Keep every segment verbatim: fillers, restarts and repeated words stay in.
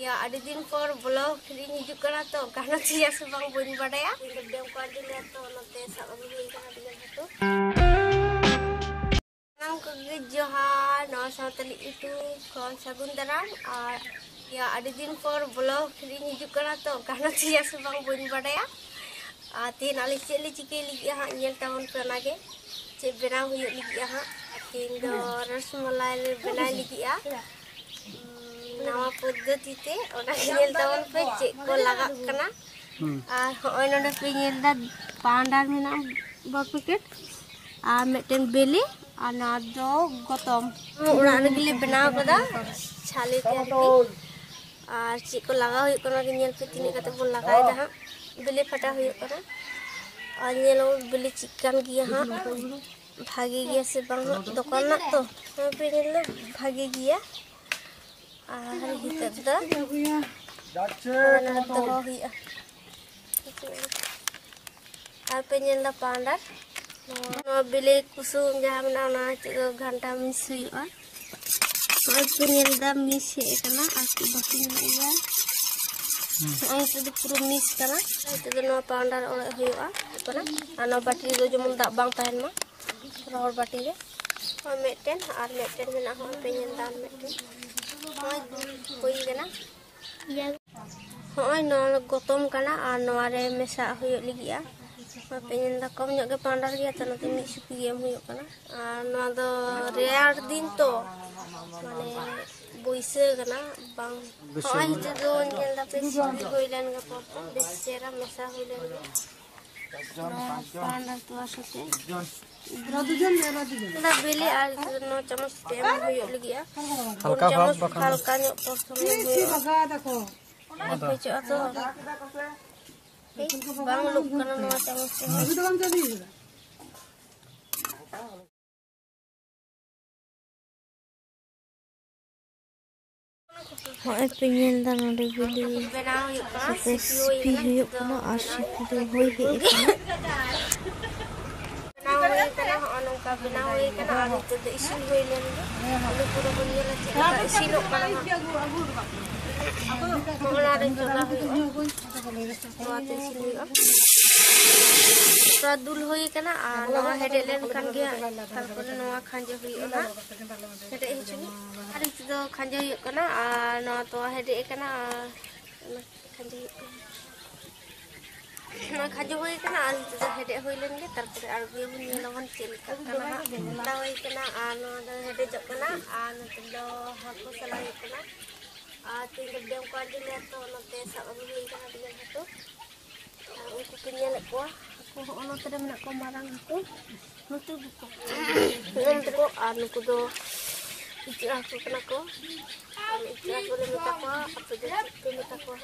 ᱭᱟ, ᱟᱹᱰᱤ ᱫᱤᱱ ᱯᱚᱨ ᱵᱞᱚᱜ ᱨᱤᱧ ᱦᱤᱡᱩᱜ ᱠᱟᱱᱟ, ᱛᱚ ᱜᱟᱱᱚᱜ ᱜᱮᱭᱟ ᱥᱮ ᱵᱟᱝ ᱵᱟᱹᱧ ᱵᱟᱰᱟᱭᱟ᱾ ᱤᱧ ᱫᱚ ᱰᱮᱢ ᱠᱚ ᱟᱹᱰᱤ ᱞᱮ, ᱛᱚ ᱚᱱᱟᱛᱮ ᱥᱟᱵ ᱟᱹᱜᱩ ᱦᱩᱭ ᱠᱟᱱᱟ ᱟᱹᱰᱤ ᱜᱟᱱ ᱦᱟᱹᱠᱩ᱾ ᱥᱟᱱᱟᱢ ᱠᱚᱜᱮ ᱡᱚᱦᱟᱨ, ᱱᱚᱣᱟ ᱥᱟᱶᱛᱟᱞᱤ YouTube ᱠᱷᱚᱱ ᱥᱟᱹᱜᱩᱱ ᱫᱟᱨᱟᱢ᱾ ᱟᱨ ᱭᱟ, ᱟᱹᱰᱤ ᱫᱤᱱ ᱯᱚᱨ ᱵᱞᱚᱜ ᱨᱤᱧ ᱦᱤᱡᱩᱜ ᱠᱟᱱᱟ, ᱛᱚ ᱜᱟᱱᱚᱜ ᱜᱮᱭᱟ ᱥᱮ ᱵᱟᱝ ᱵᱟᱹᱧ ᱵᱟᱰᱟᱭᱟ᱾ ᱟᱨ ᱛᱮᱦᱮᱧ ᱟᱞᱮ ᱪᱮᱫ ᱞᱮ ᱪᱤᱠᱟᱹᱭ ᱞᱟᱹᱜᱤᱫᱼᱟ ᱦᱟᱸᱜ, ᱧᱮᱞ ᱛᱟᱵᱚᱱ ᱯᱮ ᱚᱱᱟᱜᱮ, ᱪᱮᱫ ᱵᱮᱱᱟᱣ ᱦᱩᱭᱩᱜ ᱞᱟᱹᱜᱤᱫᱼᱟ ᱦᱟᱸᱜ᱾ ᱟᱨ ᱛᱮᱦᱮᱧ ᱫᱚ ᱨᱚᱥᱢᱟᱞᱟᱭ ᱞᱮ ᱵᱮᱱᱟᱣ ᱞᱟᱹᱜᱤᱫᱼᱟ᱾ ᱩᱸ, ᱱᱟᱣᱟ ᱯᱚᱫᱽᱫᱷᱚᱛᱤ ᱛᱮ, ᱚᱱᱟ ᱧᱮᱞ ᱛᱟᱵᱚᱱ ᱯᱮ ᱪᱮᱫ ᱠᱚ ᱞᱟᱜᱟᱜ ᱠᱟᱱᱟ᱾ ᱦᱩᱸ᱾ ᱟᱨ ᱦᱚᱸᱜᱼᱚᱭ ᱱᱚᱰᱮ ᱯᱮ ᱧᱮᱞ ᱮᱫᱟ, ᱯᱟᱣᱰᱟᱨ ᱢᱮᱱᱟᱜᱼᱟ ᱵᱟᱨ ᱯᱮᱠᱮᱴ, ᱟᱨ ᱢᱤᱫᱴᱮᱱ ᱵᱤᱞᱤ, ᱟᱨ ᱱᱚᱣᱟ ᱫᱚ ᱜᱚᱛᱚᱢ᱾ ᱚᱲᱟᱜ ᱨᱮᱜᱮ ᱞᱮ ᱵᱮᱱᱟᱣ ᱠᱟᱫᱟ, ᱪᱷᱟᱞᱮ ᱛᱮ ᱟᱨᱠᱤ᱾ ᱟᱨ ᱪᱮᱫ ᱠᱚ ᱞᱟᱜᱟᱣ ᱦᱩᱭᱩᱜ ᱠᱟᱱᱟ, ᱧᱮᱞ ᱯᱮ ᱛᱤᱱᱟᱹᱜ ᱠᱟᱛᱮ ᱵᱚᱱ ᱞᱟᱜᱟᱣ ᱮᱫᱟ ᱦᱟᱸᱜ᱾ ᱵᱤᱞᱤ ᱯᱷᱟᱴᱟ ᱦᱩᱭᱩᱜ ᱠᱟᱱᱟ᱾ ᱟᱨ ᱧᱮᱞ ᱵᱤᱞᱤ ᱪᱮᱫ ᱠᱟᱱ ᱜᱮᱭᱟ ᱦᱟᱸᱜ, ᱵᱷᱟᱜᱮ ᱜᱮᱭᱟ ᱥᱮ ᱵᱟᱝ ᱦᱟᱸᱜ, ᱫᱚᱠᱟᱱ ᱨᱮᱱᱟᱜ ᱛᱚ᱾ ᱦᱮᱸ, ᱯᱮ ᱧᱮᱞ ᱫᱟ, ᱵᱷᱟᱜᱮ ᱜᱮᱭᱟ᱾ ᱟᱨ ᱱᱤᱛᱚᱜ ᱫᱚ ᱚᱱᱟ ᱫᱚᱦᱚ ᱦᱩᱭᱩᱜᱼᱟ᱾ ᱟᱨ ᱯᱮ ᱧᱮᱞ ᱫᱟ ᱯᱟᱣᱰᱟᱨ, ᱱᱚᱣᱟ, ᱱᱚᱣᱟ ᱵᱤᱞᱤ ᱠᱩᱥᱩᱢ ᱡᱟᱦᱟᱸ ᱢᱮᱱᱟᱜᱼᱟ, ᱚᱱᱟ ᱱᱤᱛᱚᱜ ᱫᱚ ᱜᱷᱟᱱᱴᱟ ᱢᱤᱥ ᱦᱩᱭᱩᱜᱼᱟ᱾ ᱱᱚᱜᱼᱚᱭ ᱯᱮ ᱧᱮᱞ ᱫᱟ, ᱢᱤᱥ ᱦᱮᱡ ᱟᱠᱟᱱᱟ, ᱟᱨ ᱠᱤ ᱵᱟᱹᱠᱤ ᱢᱮᱱᱟᱜ ᱜᱮᱭᱟ᱾ ᱱᱚᱜᱼᱚᱭ ᱱᱤᱛᱚᱜ ᱫᱚ ᱯᱩᱨᱟᱹ ᱢᱤᱥ ᱠᱟᱱᱟ᱾ ᱱᱤᱛᱚᱜ ᱫᱚ ᱱᱚᱣᱟ ᱯᱟᱣᱰᱟᱨ ᱚᱲᱮᱡ ᱦᱩᱭᱩᱜᱼᱟ, ᱦᱩᱭᱩᱜ ᱠᱟᱱᱟ᱾ ᱟᱨ ᱱᱚᱣᱟ ᱵᱟᱹᱴᱤ ᱨᱮᱫᱚ ᱡᱮᱢᱚᱱ ᱫᱟᱜ ᱵᱟᱝ ᱛᱟᱦᱮᱱ ᱢᱟ, ᱨᱚᱦᱚᱲ ᱵᱟᱹᱴᱤ ᱨᱮ᱾ ᱱᱚᱜᱼᱚᱭ ᱢᱤᱫᱴᱮᱱ, ᱟᱨ ᱢᱤᱫᱴᱮᱱ ᱢᱮᱱᱟᱜᱼᱟ, ᱦᱚᱸᱜᱼᱚᱭ ᱯᱮ ᱧᱮᱞ ᱫᱟ, ᱟᱨ ᱢᱤᱫᱴᱮᱱ᱾ ᱱᱚᱜᱼᱚᱭ ᱦᱩᱭ ᱠᱟᱱᱟ᱾ ᱦᱚᱸᱜᱼᱚᱭ ᱱᱚᱣᱟ ᱜᱚᱛᱚᱢ ᱠᱟᱱᱟ ᱟᱨ ᱱᱚᱣᱟ ᱨᱮ ᱢᱮᱥᱟᱜ ᱦᱩᱭᱩᱜ ᱞᱟᱹᱜᱤᱫᱼᱟ᱾ ᱱᱚᱣᱟ ᱯᱮ ᱧᱮᱞ ᱫᱟ ᱠᱚᱢ ᱧᱚᱜ ᱜᱮ ᱯᱟᱣᱰᱟᱨ ᱜᱮᱭᱟ, ᱛᱚ ᱚᱱᱟᱛᱮ ᱢᱤᱫ ᱥᱤᱯᱤ ᱜᱮ ᱮᱢ ᱦᱩᱭᱩᱜ ᱠᱟᱱᱟ᱾ ᱟᱨ ᱱᱚᱣᱟ ᱫᱚ ᱨᱮᱭᱟᱲ ᱫᱤᱱ ᱛᱚ, ᱢᱟᱱᱮ ᱵᱟᱹᱭᱥᱟᱹ ᱠᱟᱱᱟ, ᱵᱟᱝ᱾ ᱵᱟᱹᱭᱥᱟᱹ ᱦᱚᱸᱜᱼᱚᱭ ᱠᱟᱱᱟ᱾ ᱱᱤᱛᱚᱜ ᱫᱚ ᱧᱮᱞ ᱫᱟᱯᱮ ᱥᱤᱯᱤ ᱦᱩᱭ ᱞᱮᱱ ᱜᱮ ᱯᱚᱨ ᱫᱚ ᱵᱮᱥ ᱪᱮᱦᱨᱟ ᱢᱮᱥᱟ ᱦᱩᱭ ᱞᱮᱱ ᱜᱮ᱾ ᱱᱚᱣᱟ ᱯᱟᱣᱰᱟᱨ ᱛᱚᱣᱟ ᱥᱟᱛᱮ ᱚᱱᱟ ᱵᱤᱞᱤ ᱟᱨ ᱱᱚᱣᱟ ᱪᱟᱢᱚᱪ ᱛᱮ ᱮᱢ ᱦᱩᱭᱩᱜ ᱞᱟᱹᱜᱤᱫᱼᱟ᱾ ᱦᱟᱞᱠᱟ ᱯᱩᱱ ᱪᱟᱢᱚᱪ ᱵᱷᱟᱵᱽ ᱵᱟᱠᱷᱟᱱ ᱫᱚ᱾ ᱦᱟᱞᱠᱟ ᱧᱚᱜ ᱯᱨᱚᱛᱷᱚᱢ ᱮᱢ ᱦᱩᱭᱩᱜᱼᱟ᱾ ᱚᱱᱟ ᱫᱚ᱾ ᱵᱩᱡᱷᱟᱹᱜᱼᱟ ᱛᱚ᱾ ᱵᱟᱝ ᱞᱩᱜ ᱠᱟᱱᱟ ᱱᱚᱣᱟ ᱪᱟᱢᱚᱪ ᱛᱮ᱾ ᱦᱚᱸᱜᱼᱚᱭ ᱯᱮ ᱧᱮᱞ ᱫᱟ, ᱱᱚᱰᱮ ᱵᱤᱞᱤ ᱵᱮᱱᱟᱣ ᱦᱩᱭᱩᱜ ᱠᱟᱱᱟ, ᱥᱟᱛᱮ ᱥᱤᱯᱤ ᱦᱩᱭ ᱥᱤᱯᱤ ᱠᱟᱱᱟ, ᱦᱩᱭᱩᱜ ᱱᱤᱛᱚᱜ ᱫᱚ ᱠᱟᱱᱟ ᱟᱨ ᱵᱮᱱᱟᱣ ᱥᱤᱯᱤ ᱫᱚ ᱦᱩᱭ ᱦᱮᱡ ᱟᱠᱟᱱᱟ᱾ ᱵᱮᱱᱟᱣ ᱦᱩᱭ ᱠᱟᱱᱟ, ᱦᱚᱸᱜᱼᱚ ᱱᱚᱝᱠᱟ ᱵᱮᱱᱟᱣ ᱦᱩᱭ ᱠᱟᱱᱟ᱾ ᱟᱨ ᱱᱤᱛᱚᱜ ᱫᱚ ᱤᱥᱤᱱ ᱦᱩᱭ ᱞᱮᱱ ᱜᱮ, ᱤᱱᱟᱹ ᱯᱚᱨᱮ ᱵᱚᱱ ᱧᱮᱞᱟ ᱪᱮᱫ ᱞᱮᱠᱟ ᱤᱥᱤᱱᱚᱜ ᱠᱟᱱᱟ ᱦᱟᱸᱜ᱾ ᱚᱱᱟ ᱨᱮ ᱪᱚᱸᱫᱟ ᱦᱩᱭᱩᱜᱼᱟ᱾ ᱱᱚᱣᱟ ᱛᱮ ᱤᱥᱤᱱ ᱦᱩᱭᱩᱜᱼᱟ᱾ ᱛᱷᱚᱲᱟ ᱫᱩᱞ ᱦᱩᱭ ᱠᱟᱱᱟ ᱟᱨ ᱱᱚᱣᱟ ᱦᱮᱰᱮᱡ ᱞᱮᱱᱠᱷᱟᱱ ᱜᱮ ᱛᱟᱨᱯᱚᱨᱮ ᱱᱚᱣᱟ ᱠᱷᱟᱸᱡᱚ ᱦᱩᱭᱩᱜᱼᱟ ᱦᱟᱸᱜ᱾ ᱦᱮᱰᱮᱡ ᱦᱚᱪᱚ ᱟᱨ ᱱᱤᱛᱚᱜ ᱫᱚ ᱠᱷᱟᱸᱡᱚ ᱦᱩᱭᱩᱜ ᱠᱟᱱᱟ ᱟᱨ ᱱᱚᱣᱟ ᱛᱚᱣᱟ ᱦᱮᱰᱮᱡ ᱟᱠᱟᱱᱟ ᱟᱨ ᱚᱱᱟ ᱠᱷᱟᱸᱡᱚ ᱦᱩᱭᱩᱜ ᱠᱟᱱᱟ᱾ ᱱᱚᱣᱟ ᱠᱷᱟᱸᱡᱚ ᱦᱩᱭ ᱠᱟᱱᱟ ᱟᱨ ᱱᱤᱛᱚᱜ ᱫᱚ ᱦᱮᱰᱮᱡ ᱦᱩᱭ ᱞᱮᱱ ᱜᱮ, ᱛᱟᱨᱯᱚᱨᱮ ᱟᱬᱜᱚᱭᱟᱵᱚᱱ, ᱧᱮᱞᱟᱵᱚᱱ ᱪᱮᱫ ᱞᱮᱠᱟᱜ ᱠᱟᱱᱟ ᱦᱟᱸᱜ᱾ ᱪᱚᱸᱫᱟ ᱦᱩᱭ ᱠᱟᱱᱟ ᱟᱨ ᱱᱚᱣᱟ ᱫᱚ ᱦᱮᱰᱮᱡᱚᱜ ᱠᱟᱱᱟ ᱟᱨ ᱱᱚᱛᱮ ᱫᱚ ᱦᱟᱹᱠᱩ ᱥᱟᱞᱟ ᱦᱩᱭᱩᱜ ᱠᱟᱱᱟ᱾ ᱟᱨ ᱛᱮᱦᱮᱧ ᱫᱚ ᱰᱮᱢ ᱠᱚ ᱟᱸᱡᱮᱫ ᱞᱮᱭᱟ, ᱛᱚ ᱚᱱᱟᱛᱮ ᱥᱟᱵ ᱟᱹᱜᱩ ᱦᱩᱭ ᱠᱟᱱᱟ ᱰᱮᱢ ᱦᱟᱹᱠᱩ᱾ ᱟᱨ ᱩᱱᱠᱩ ᱯᱮ ᱧᱮᱞᱮᱫ ᱠᱚᱣᱟ, ᱦᱟᱹᱠᱩ ᱦᱚᱸ ᱱᱚᱛᱮ ᱨᱮ ᱢᱮᱱᱟᱜ ᱠᱚᱣᱟ, ᱢᱟᱨᱟᱝ ᱦᱟᱹᱠᱩ᱾ ᱱᱩᱠᱩ ᱜᱮᱠᱚ᱾ ᱱᱩᱠᱩ ᱫᱚ ᱤᱪᱟᱹᱜ ᱦᱟᱹᱠᱩ ᱠᱟᱱᱟ ᱠᱚ᱾ ᱟᱨ ᱤᱪᱟᱹᱜ ᱦᱟᱹᱠᱩ ᱞᱮ ᱢᱮᱛᱟ ᱠᱚᱣᱟ, ᱟᱯᱮ ᱫᱚ ᱪᱮᱫ ᱯᱮ ᱢᱮᱛᱟ ᱠᱚᱣᱟ?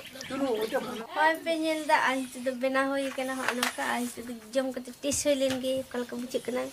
ᱦᱚᱸᱜᱼᱚᱭ ᱯᱮ ᱧᱮᱞ ᱮᱫᱟ, ᱟᱨ ᱱᱤᱛᱚᱜ ᱫᱚ ᱵᱮᱱᱟᱣ ᱦᱩᱭ ᱠᱟᱱᱟ ᱦᱚᱸᱜᱼᱚ ᱱᱚᱝᱠᱟ᱾ ᱟᱨ ᱱᱤᱛᱚᱜ ᱫᱚ ᱡᱚᱢ ᱠᱟᱛᱮ ᱴᱮᱥᱴ ᱦᱩᱭ ᱞᱮᱱ ᱜᱮ, ᱚᱠᱟ ᱞᱮᱠᱟ ᱵᱩᱡᱷᱟᱹᱜ ᱠᱟᱱᱟ᱾